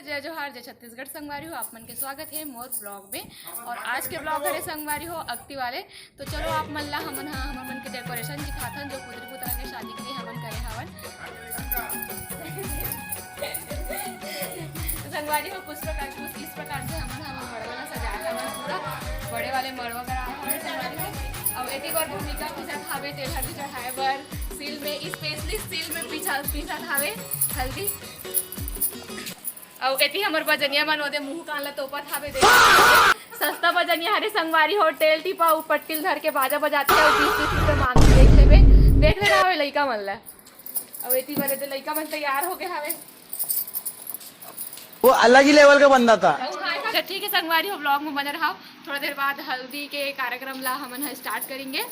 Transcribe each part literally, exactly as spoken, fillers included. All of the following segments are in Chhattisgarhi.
जय जोहार, जय छत्तीसगढ़ संगवारी हो, आप मन के स्वागत हे मोर vlog में। और आज के vlog हरे संगवारी हो अक्ति वाले। तो चलो आप मन ला हमन ह, हमन मन के decoration दिखाथन, जो पुतरी पुतरा के शादी के लिए हमन करे हवन। तो संगवारी हो कुछ प्रकार, कुछ इस प्रकार से हमन हमन मड़वा ला सजाए हवन, पूरा बड़े वाले मड़वा कराए हवन संगवारी हो। अब एती बर भूमिका पीसत हावे, तेल हल्दी चढ़ाए बर सील में, specially सील में पीसा, पीसत हावे हल्दी। अउ एती हमर बजनिया मन ओदे मुंह कान ला तोपत हावे, देख। सस्ता बजनिया हरे संगवारी हो, टेल टिपा अउ पट्टिल धर के बाजा बजाथे अउ बीस बीस रुपया मांगथे, देख लेबे, देख ले रहावे लइका मन ला। अउ एती बरे दे लइका मन तैयार होगे हावे। वो अलग ही लेवल का बंदा था। अउ हाय, अच्छा ठीक है संगवारी हो, vlog में बने रहो, थोड़ा देर बाद हल्दी के कार्यक्रम ला हमन ह start करेंगे।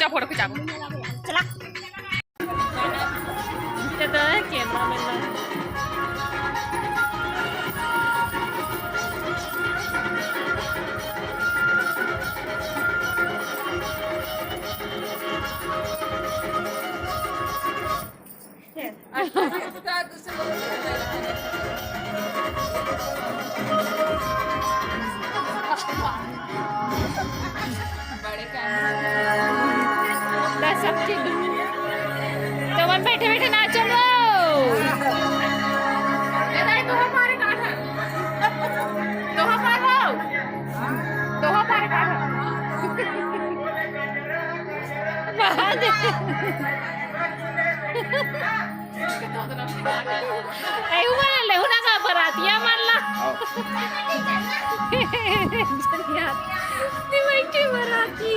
क्या फोटो खिंचाबो? चला। ये तो है कैमरा मैन। बड़े कैमरा। बस अब की दुनिया। तो मन बैठे बैठे नाचो लो। ये दाई, तो हमारे कहाँ है? तो हमारे हो? तो हमारे कहाँ है? बहुत। ए, उ वाला लेहू ना का बरातिया मार ला। जनिया, निमैठी बराती।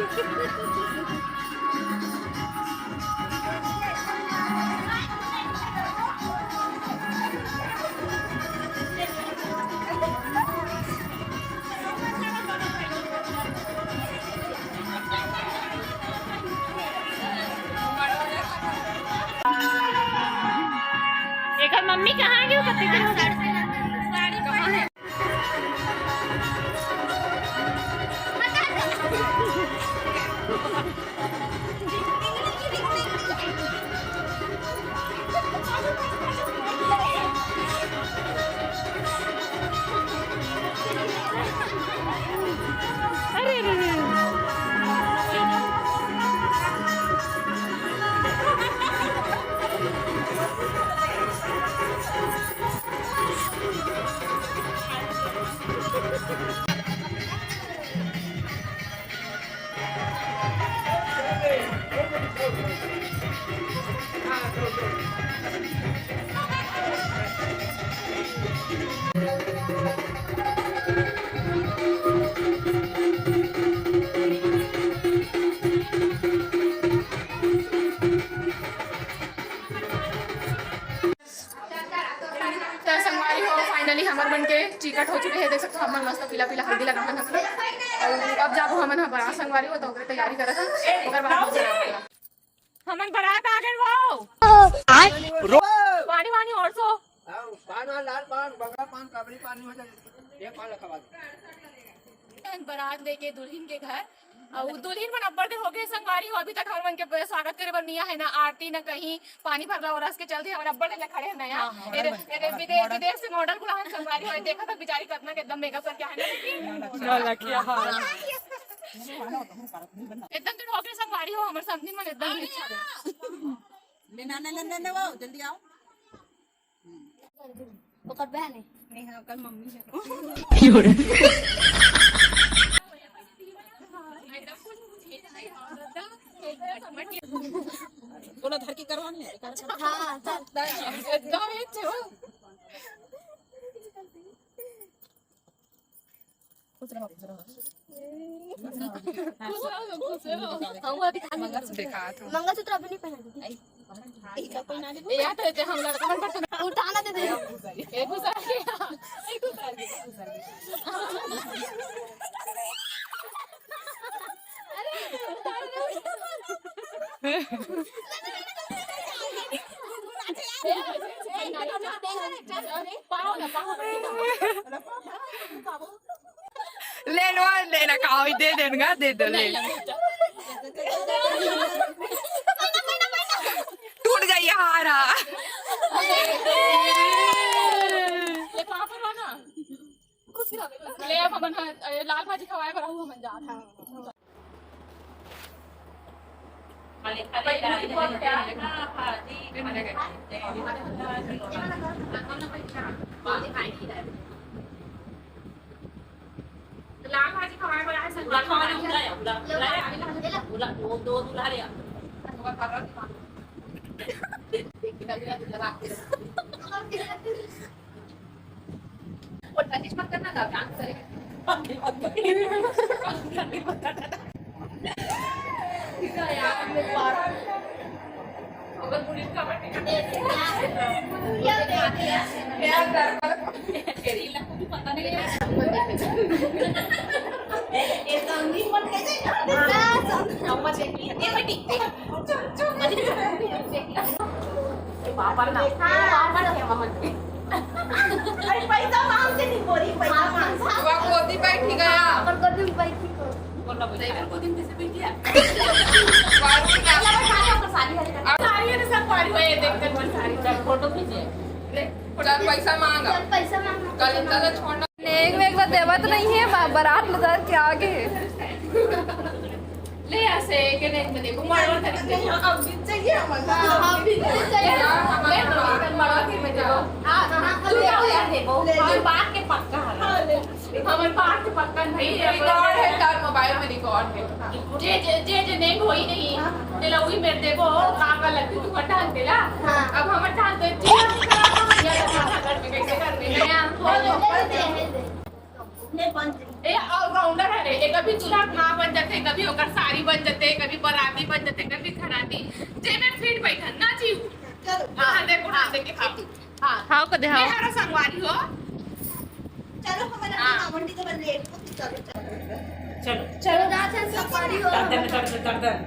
त संगवारी हो, finally हमर मन के टिकट हो चुके हे। देख सकथो, हमन मस्त पीला पीला हल्दी लगावन हमन। अउ अब जाबो हमन ह बारात संगवारी हो, त ओकरे तैयारी करत हन, ओकर बाद हमन बारात आ गए। वो पानी वानी और सो। हाँ, पान वान, लाल पान, बंगला पान, कबरी पान नहीं हो जाए। ये पान रखा बात। बारात लेके दुल्हन के घर, अउ दुल्हन मन अब्बड़ देर हो गए संगवारी हो, अभी तक हमन के स्वागत करे बर नइ आए हे, ना आरती ना कहीं, पानी भरला अउ रस के चलते हमन अब्बड़ देर ले खड़े हन ना यार। हाँ, हाँ। एदे, एदे विदेश, विदेश से model बुलाहन संगवारी हो, देखा था बेचारी कतना के एकदम makeup करके आए ना। नौलखिया, हाँ। एकदम देर हो गए संगवारी हो, हमर समधी मन एकदम ही अच्छा हे। ले ना, ना, ना, ना, ना, वो, जल्दी आओ। ओकर बहन है। नहीं, हाँ, ओकर मम्मी है। कोनो धर के करवा नहीं है, एकर हाँ, एकदम ही छो। खुश रहो, खुश रहो। खुश रहो, खुश रहो। हम अभी मंगलसूत्र दिखा दो। मंगलसूत्र अभी नहीं पहना दीदी। ए, या तो जे हम लड़का मन पर तो उठाना दे दे। ए, घुसा के। ए, घुसा के। ले लो, ले ना, खाओ, दे देना, दे दो, ले। टूट गई हारा। ले, अब हमन ह, ए, लाल भाजी खवाए बर आहू हमन जात हन। लाल भाजी खवाए बर आए हन। अरे पैसा मांग के नहीं बोली, पैसा मांग। वो गोदी बैठी गया। और गोदी में बैठी को। बोलना बोल। ड्राइवर गोदी में कैसे बैठी है? बारू ना। सारी है ना, सब पारी हुई है, देख कर सारी। चल, फोटो खींचे। ले, चल, पैसा मांगा। चल, पैसा मांगा। कल इतना तो छोड़ना। नेग वेग ला देवत नहीं है, बा-, बारात ले जाके आगे है। ले ऐसे के नहीं, मैं देखो, मड़वा धर के। अब भी चाहिए हमारा। हाँ, हाँ, भी चाहिए। ले, मड़वा धर में जाओ। हाँ, हाँ, हाँ, तू ले, क्या ले, यार देबो? ले, ले। हमारे बात के पक्का है। हाँ, ले। हमारे बात के पक्का नहीं है। Record है, तार mobile में record है। जे, जे, जे, जे नहीं होई नहीं, हाँ। तेला वही मेर देबो, का, का लगती तू हटा तेला। हाँ। अब हमर ठान तो जीवन खराब हो गया, तो घर में कैसे कर देंगे? हाँ, हो, हो, हो। ले, ले, ले। ए, all-rounder हरे, ए कभी दूल्हा के माँ बन जाथे, कभी ओकर सारी बन जाथे, कभी बराती बन जाथे, कभी घराती। जे में fit बैठन ना जीव। चलो। हाँ, देखो, हाँ, देख के खाओ। हाँ। खाओ कदे, हाँ। मैं हरा संगवारी हो। चलो, हमन हाँ। अपनी मंडी के बदले। चलो, चलो। चलो। चलो, जा, चल, संगवारी हो। तर दन, तर दन, तर दन।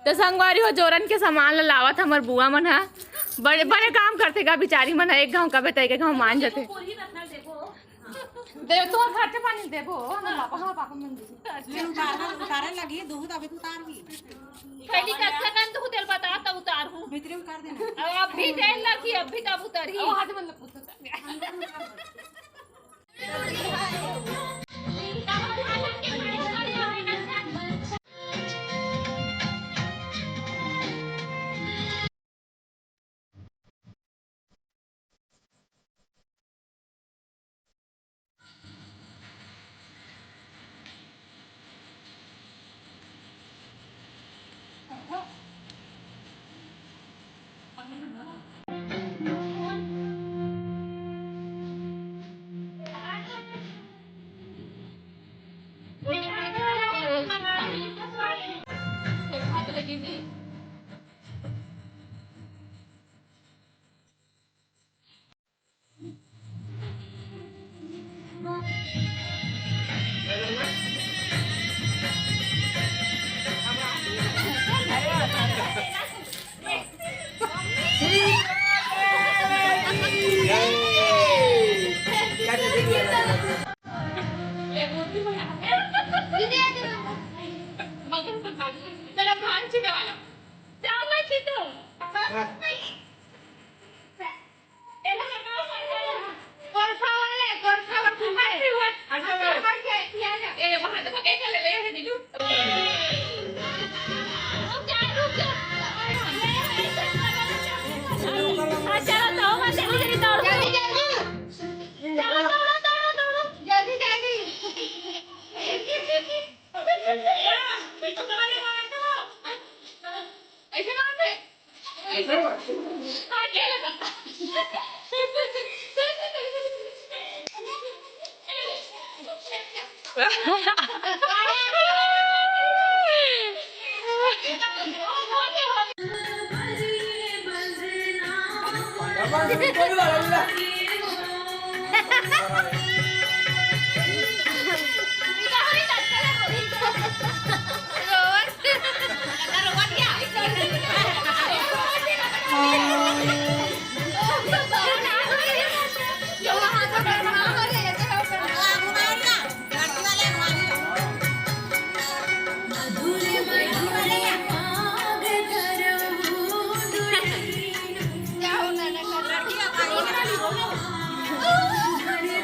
तो संगवारी हो, जोरन के सामान ला लावत हमर बुआ मन ह। बड़े, बड़े काम करथे का बिचारी मन ह, एक गाँव का बेटा एक गाँव मान जाथे। दे, तोर खर्चा पानी देबो, हमर पापा, हमर पापा मन देबो। ये उतारना, उतारे लगी, दूध अभी तो उतार भी। पहली कक्षा का तो तेल बता, तब उतार हूँ। भीतरे उतार देना। अब, अब भी तेल लगी, अब भी तब उतार ही। ओ, हाथ में लग, उतार।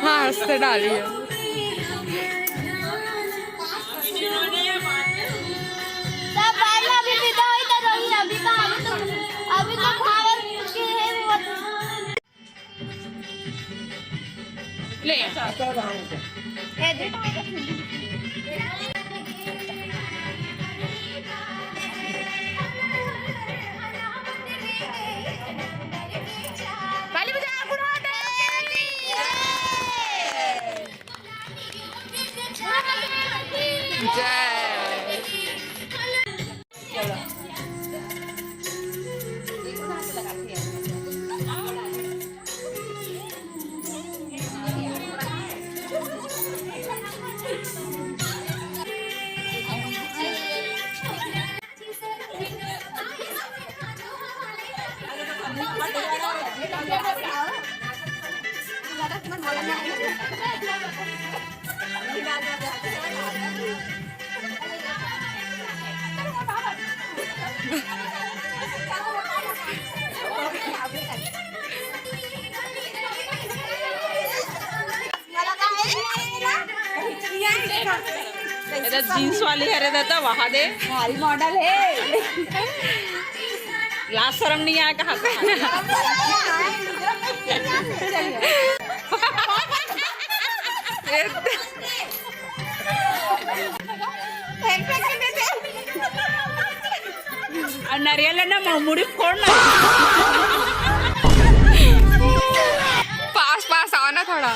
हाँ, हंसते डाली है। सब भाई अभी विदा होई त रही, अभी कहाँ, अभी तो, अभी तो खावल के है वो। ले। ए, दे। ताली बजा, गुरु देव की जय। एदा जींस वाली हरे दादा, वहा दे। भारी मॉडल है। लाज शरम नहीं आय कहा? और नारियल है ना, मुड़ी फोड़ ना। पास, पास आओ ना थोड़ा।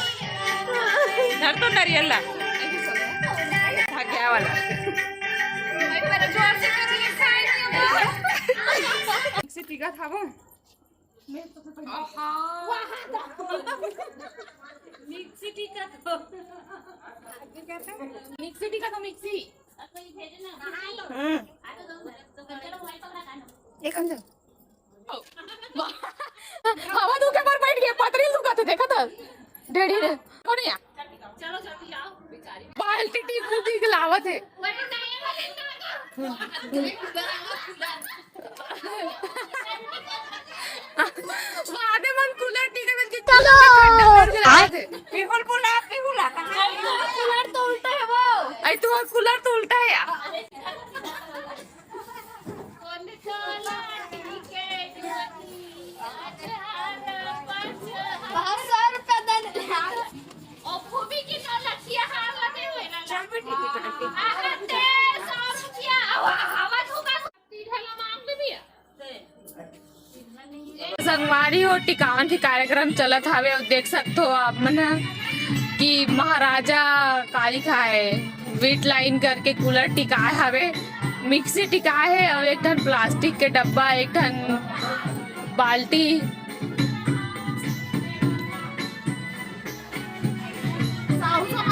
धर तो नारियल ला। भाग्या वाला। मिक्सी टीका खाबो? मिक्सी टीका तो, मिक्सी टीका तो मिक्सी। हम्म। एक अंदर। हवा दुखे बर बैठ गए, पतरी दुखत हे, देखत हस? डेढ़ी रे। कोन या? क्वालिटी कुकिंग लावत हे। वादे मन कूलर टीका बन के चलो। ठंडा कर के लावत हे। बिल्कुल बुला, बिल्कुल आता। कूलर तो उल्टा है वो। अरे तुम्हारा कूलर तो उल्टा है यार। बहुत सौ रुपया दे दे। संगवारी हो, टिकावन के कार्यक्रम चलत हावे अउ देख सकथो आप मन ह कि महाराजा काली खाए वेट लाइन करके कूलर टिकाए हावे, मिक्सी टिकाए हे अउ एक ठन प्लास्टिक के डब्बा, एक ठन बाल्टी।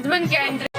मन के एंट्री